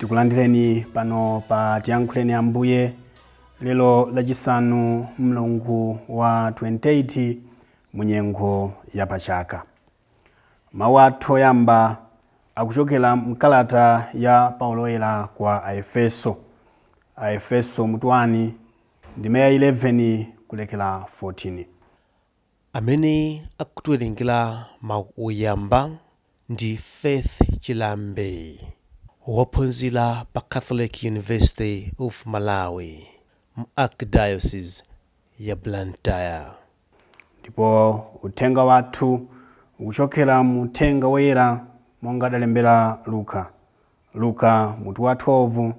Tikulandireni pano pa Tiyankhuleni Ambuye lero Lachisanu, mlungu wa 28 munyengo ya pachaka. Mawu athu oyamba akuchokera mkalata ya Paulo Woyera kwa Aefeso, Aefeso mutu 1 ndime ya 11 kulekera 14. Amene akutiwerengera mawu oyamba ndi Faith Chilambe, wophunzira pa Catholic University of Malawi mu Archdiocese ya Blantyre. Ndipo uthenga wathu ukuchokera mu Uthenga Woyera monga adalembera Luka, Luka mutu wa 12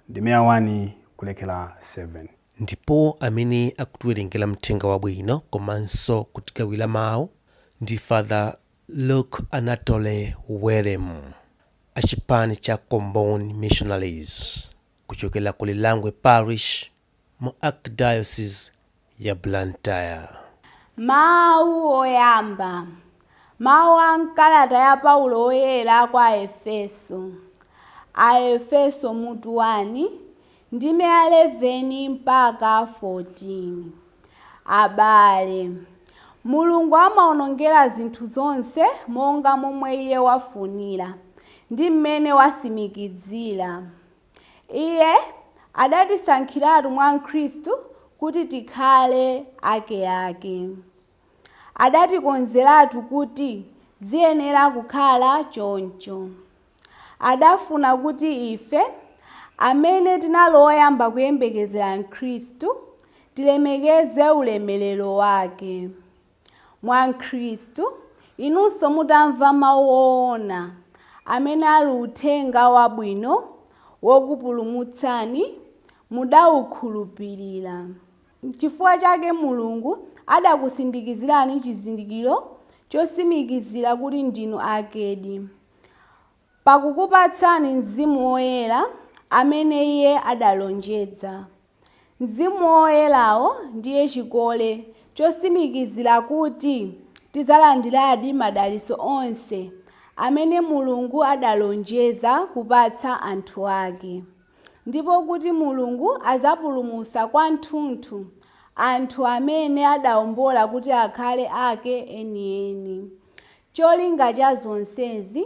ndime ya 1 kulekera 7. Ndipo amene akutiwerengera mthenga wabwino komanso kutigawira mawu ndi Father Luke Anatole Werem, achipani cha Comboni Missionaries kuchokera ku Lilangwe Parish mu Archdiocese ya Blantyre. Mawu oyamba, mawu a mkalata ya Paulo Woyera kwa Aefeso, Aefeso mutu 1 ndime ya 11 mpaka 14. Abale, Mulungu amaonongera zinthu zonse monga momwe Iye wafunira ndi mmene wasimikizira. Iye adatisankhiratu mwa Khristu kuti tikhale akeake. Adatikonzeratu kuti ziyenera kukhala choncho. Adafuna kuti ife, amene tinali oyamba kuyembekezera Khristu, tilemekeze ulemerero wake. Mwa Khristu, inunso mutamva mawu oona, amene ali uthenga wabwino wokupulumutsani, mudawukhulupirira. Chifukwa chake Mulungu adakusindikizirani chizindikiro chosimikizira kuti ndinu akedi, pakukupatsani Mzimu Woyera amene Iye adalonjeza. Mzimu Woyerawo ndiye chikole chosimikizira kuti tidzalandiradi madalitso onse amene Mulungu adalonjeza kupatsa anthu ake, ndipo kuti Mulungu adzapulumutsa kwathunthu anthu amene adawombola kuti akhale ake enieni. Cholinga cha zonsezi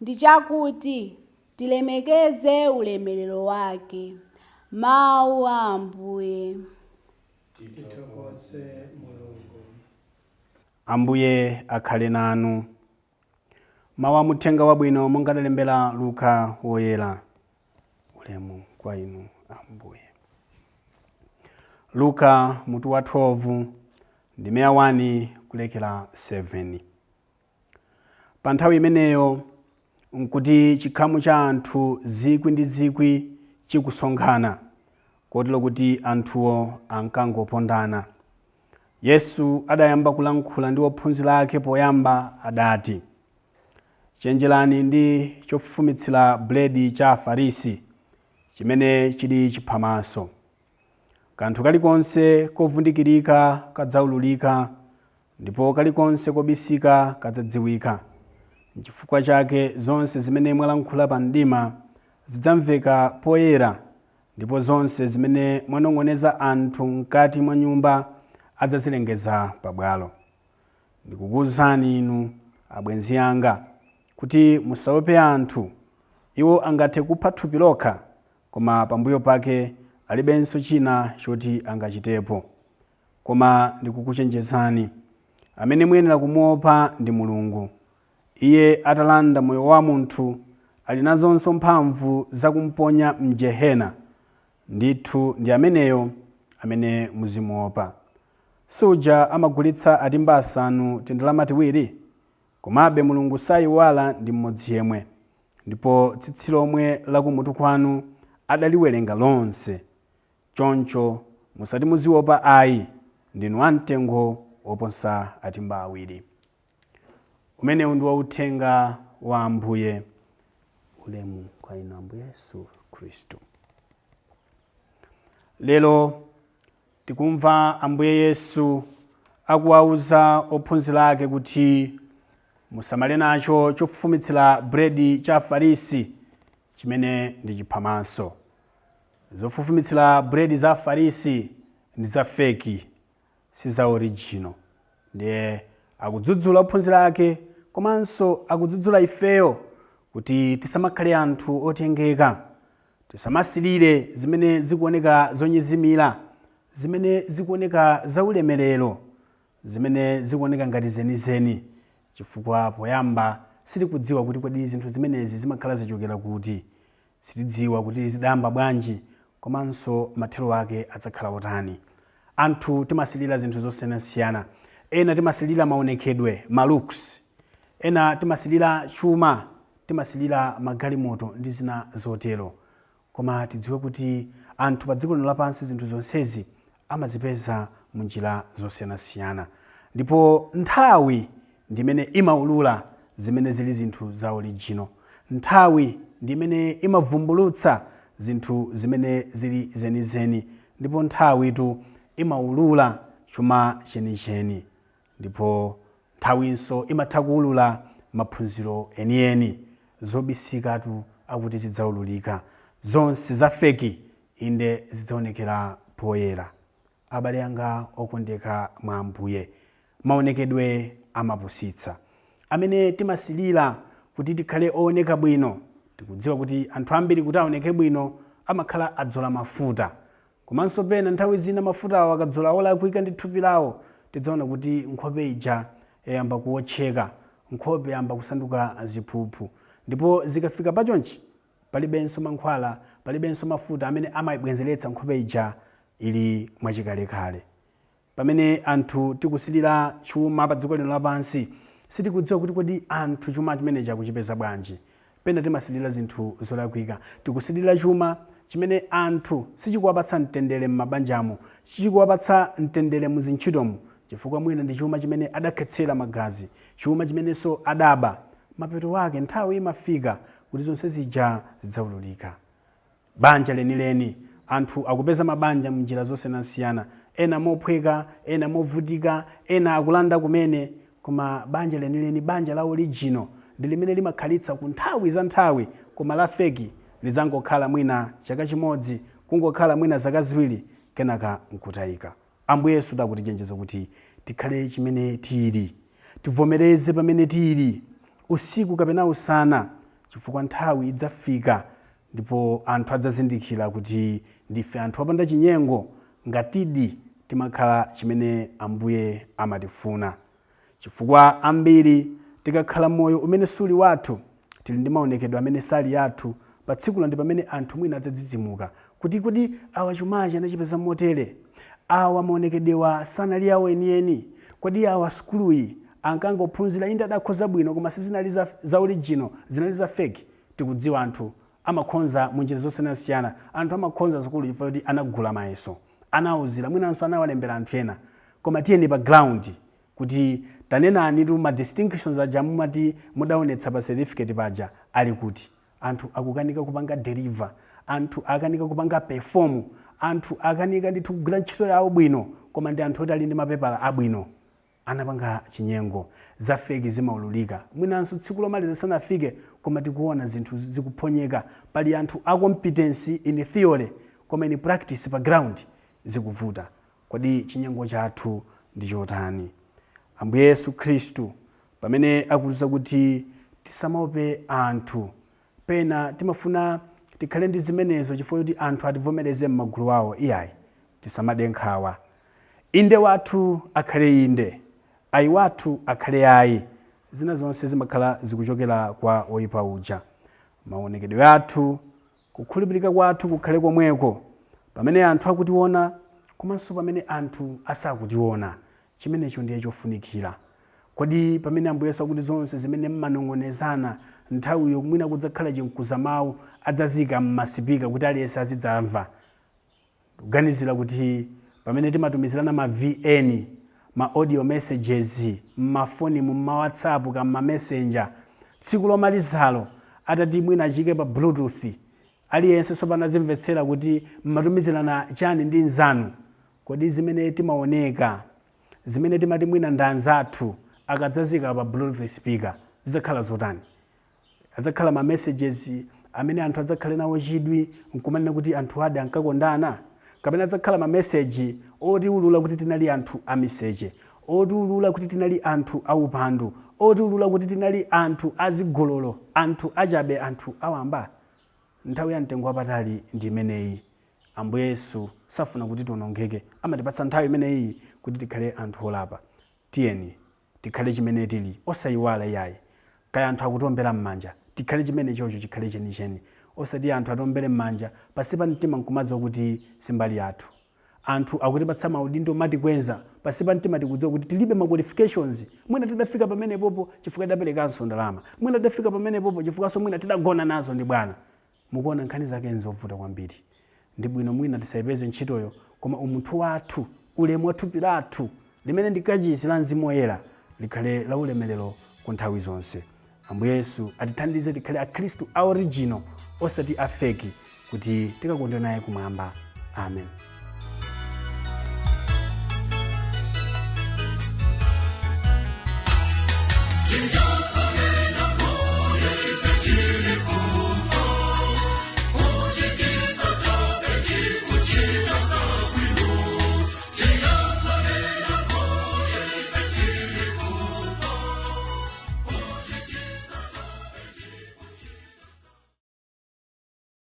ndi chakuti tilemekeze ulemerero wake. Mawu a Ambuye. Tithokoze Mulungu. Ambuye akhale nanu. Mawu a muthenga wabwino monga adalembera Luka Woyera. Ulemu kwa inu, Ambuye. Luka mutu wa 12 ndime ya 1 kulekera 7. Pa nthawi imeneyo nkuti chikhamu cha anthu zikwi ndi zikwi chikusonkhana, kotero kuti anthuwo ankangopondana. Yesu adayamba kulankhula ndi ophunzira ake. Poyamba adati, "Chenjerani ndi chofufumitsira buledi cha Afarisi, chimene chili chiphamaso. Kanthu kalikonse kovundikirika kadzaululika, ndipo kalikonse kobisika kadzadziwika. Nchifukwa chake zonse zimene mwalankhula pa mdima zidzamveka poyera, ndipo zonse zimene mwanong'oneza anthu mkati mwa nyumba adzazilengeza pabwalo. Ndikukuwuzani inu, abwenzi anga, kuti musaope anthu. Iwo angathe kupha thupi lokha, koma pambuyo pake alibenso china choti angachitepo. Koma ndikukuchenjezani, amene muyenera kumuopa ndi Mulungu. Iye atalanda moyo wa munthu, ali nazonso mphamvu zakumponya mjehena. Ndithu ndi ameneyo amene muzimuopa. Suja amagulitsa atimba asanu tindalama tiwiri? Komabe Mulungu sayiwala ndi mmodzi yemwe. Ndipo tsitsi lomwe la kumutu kwanu adaliwerenga lonse. Choncho musati muziopa ayi, ndinu amtengo woposa atimba awiri." Umenewu ndiwo uthenga wa Ambuye. Ulemu kwa inu, Ambuye Yesu Khristu. Lero tikumva Ambuye Yesu akuwauza ophunzira ake kuti musamale nacho chofufumitsira buledi cha Afarisi. chimene ndi chiphamaso. Zofufumitsira buledi za Afarisi ndi za feki, si za original. Ndiye akudzudzula ophunzira ake komanso akudzudzula ifeyo kuti tisamakhale anthu otengeka, tisamasilire zimene zikuoneka zonyezimira, zimene zikuoneka zaulemerero, zimene zikuoneka ngati zenizeni, chifukwa poyamba sitikudziwa kuti kodi zinthu zimenezi zimakhala zachokera kuti, sitidziwa kuti zidayamba bwanji, komanso mathero ake adzakhala otani. Anthu timasilira zinthu zosiyanasiyana. Ena timasilira maonekedwe, malooks, ena timasilira chuma, timasilira magalimoto ndi zina zotero. Koma tidziwe kuti anthu pa dziko lino lapansi zinthu zonsezi amazipeza munjira zosiyanasiyana, ndipo nthawi ndimene imaulula zimene zili zinthu za original. Nthawi ndimene imavumbulutsa zinthu zimene zili zenizeni, ndipo nthawitu imaulula chuma chenicheni, ndipo nthawinso imatha kuulula maphunziro enieni. Zobisikatu akuti zidzaululika, zonse za feki inde zidzaonekera poyera. Abale anga okondeka mwa Ambuye, maonekedwe amapusitsa. Amene timasilira kuti tikhale ooneka bwino, tikudziwa kuti anthu ambiri kuti aoneke bwino amakhala adzola mafuta, komanso pena nthawi zina mafuta awo akadzola olakwika ndi thupi lawo, tidzaona kuti nkhope ija yayamba kuwotcheka, nkhope yayamba kusanduka ziphuphu. Ndipo zikafika pachonchi palibenso mankhwala, palibenso mafuta amene amayibwezeretsa nkhope ija ili mwachikalekale. Pamene anthu tikusilira chuma pa dziko lino lapansi, sitikudziwa kuti kodi anthu chuma chimenechi akuchipeza bwanji. Pena timasilira zinthu zolakwika. Tikusilira chuma chimene anthu sichikuwapatsa mtendere m'mabanjamo, sichikuwapatsa mtendere muzintchitomo, chifukwa mwina ndi chuma chimene adakhetsera magazi, chuma chimenenso adaba. Mapeto ake nthawi imafika kuti zonse zija zidzaululika. Banja lenileni, anthu akupeza mabanja mnjira zosiyanasiyana, ena mophweka, ena movutika, ena akulanda kumene, koma banja lenileni, banja la original ndi limene limakhalitsa ku nthawi za nthawi, koma la feki lidzangokhala mwina chaka chimodzi, kungokhala mwina zaka ziwiri, kenaka nkutayika. Ambuye Yesu akutichenjeza kuti tikhale chimene tili, tivomereze pamene tili, usiku kapena usana, chifukwa nthawi idzafika ndipo anthu adzazindikira kuti ndife anthu opanda chinyengo ngatidi timakhala chimene Ambuye amatifuna. Chifukwa ambiri tikakhala moyo umene suli wathu, tili ndi maonekedwe amene sali athu, pa tsikulo ndi pamene anthu mwina adzadzidzimuka kuti kodi awa chumachi anachipeza motere, awa maonekedwewa sanali awo enieni, kodi awa sukuluyi ankangophunzira inde adakhoza bwino koma sizinali za original, zinali za fake. Tikudziwa anthu amakhonza munjira zosiyanasiyana. Anthu amakhonza sukulu chifukwa kuti anagula mayeso, anawuzira, mwinanso anawalembera anthu ena. Koma tiyeni pa ground kuti tanenani tu ma distinctions aja mumati mudaonetsa pa certificate paja ali kuti. Anthu akukanika kupanga deliver, anthu akanika kupanga perform, anthu akanika ndithu kugwira ntchito yawo bwino, koma ndi anthu oti ali ndi mapepala abwino, anapanga chinyengo. Za feki zimaululika, mwinanso tsiku lomaliza sanafike, koma tikuona zinthu zikuphonyeka. Pali anthu a competence in theory, koma in practice pa ground zikuvuta. Kodi chinyengo chathu ndi chotani? Ambuye Yesu Khristu pamene akutiuza kuti tisamaope anthu, pena timafuna tikhale ndi zimenezo chifukwa kuti anthu ativomereze m'magulu awo. Iyayi, tisamade nkhawa. Inde wathu akhale inde, ayi wathu akhale ayi. Zina zonse zimakhala zikuchokera kwa oyipa uja. Maonekedwe athu, kukhulupirika kwathu kukhale komweko pamene anthu akutiona komanso pamene anthu asakutiona. Chimenecho ndiye chofunikira. Kodi pamene Ambuye Yesu akuti zonse zimene mmanong'onezana nthawiyo mwina kudzakhala chinkuza mawu adzazika mmasipika kuti aliyense azidzamva, kuganizira kuti pamene timatumizirana ma VN, ma audio messages mmafoni, mu WhatsApp ka ma Messenger, tsiku lomalizalo atati mwina achike pa Bluetooth, aliyense tsopano azimvetsera kuti mmatumizirana chani ndi nzanu. Kodi zimene timaoneka, zimene timati mwina ndi anzathu, akadzazika pa Bluetooth speaker zidzakhala zotani? Adzakhala ma messages, Amene anthu adzakhale nawo chidwi nkumanena kuti anthu ade ankakondana, kapena adzakhala mameseji otiwulula kuti tinali anthu amiseche, otiwulula kuti tinali anthu aupandu, otiwulula kuti tinali anthu azigololo, anthu achabe, anthu awamba? Nthawi ya mtengo wapatali ndi imeneyi. Ambuye Yesu safuna kuti tionongeke, amatipatsa nthawi imeneyi kuti tikhale anthu olapa. Tiyeni tikhale chimene tili, osayiwala iyayi. Kaya anthu akutombera m'manja, tikhale chimene chocho, chikhale chenicheni, osati anthu atombere m'manja pasi pa mtima nkumadziwa kuti simbali yathu. Anthu akutipatsa maudindo matikweza, pasi pa mtima tikudziwa kuti tilibe ma qualifications. Mwina tidafika pamenepopo chifukwa tidaperekanso ndalama, mwina tidafika pamenepopo chifukwanso mwina tidagona nazo ndi bwana. Mukuona nkhani zake nzovuta kwambiri. Ndi bwino mwina tisayipeze ntchitoyo, koma umunthu wathu, ulemu wa thupi lathu limene ndi kachisi la Mzimu Woyera, likhale la ulemerero ku nthawi zonse. Ambuye Yesu atithandize tikhale akhristu a original, osati a fake, kuti tikakondwe naye kumwamba. Amen.